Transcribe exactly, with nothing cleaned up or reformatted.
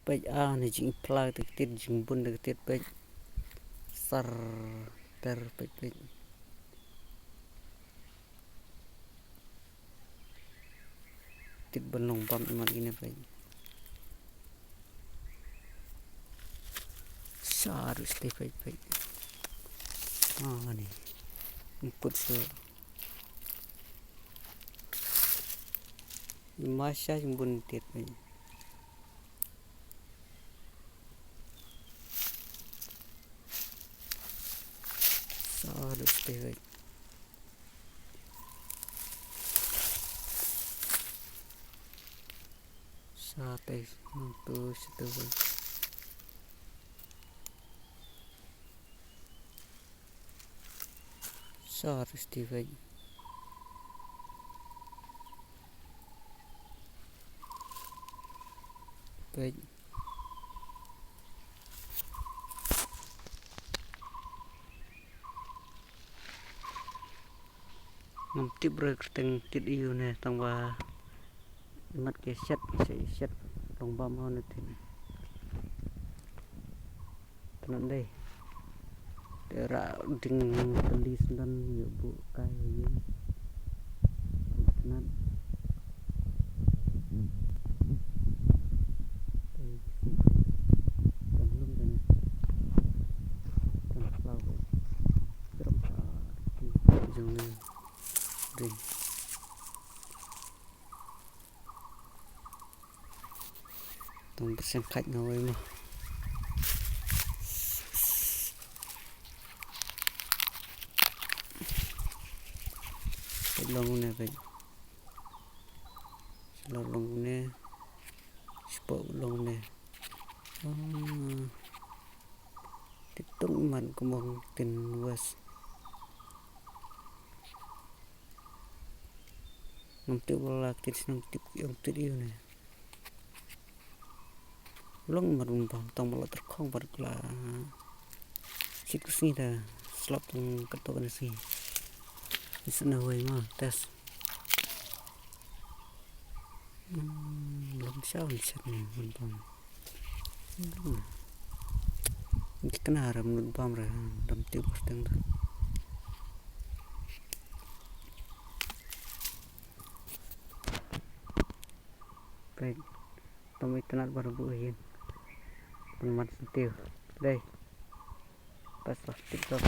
Peit, ah, ne jingphla te ka tied, jingbun te ka tied, peit. Sar ter, peit, peit. Tied ban long bam imat ine, peit. Sar te, peit, peit. Ah, ne. Mput so. Ima sha jingbun tied, peit. Sa lut te, peit. Sa te, nang tu, sa tu, peit. Sa lut te, peit. Peit. Ngam tip re kyrteng tied aïu ne, tang ba imat ki shet, shet, shet long bam ha une tied. Tang dei. Te ra ding tylli syndon ïa u buh kai ïa u. Tang. Te tang lum te ne. Tang plau. Tang plau. Jong ne. Ding. Tang pyrshang khat nga wei ma. Peit long ne, peit. Long long ne. Sipok long ne. Ah. Tip tong imat kumba tin was. Ngam tip ba la tied shnong, tip ïong tied ïu ne. Long mar un bam tang ba la tyrkhong bad la. Chit ka sngi da slap tang kato kane sngi. Ni sa na wei ma test. Hmm, long sha un shet ne un bam. Hmm. Ki kena ram lut bam re, ram tip kyrteng da. Peit, tang itynnad ba buh ïing. Pynman syntiew. Dei. Pas lah, tip top.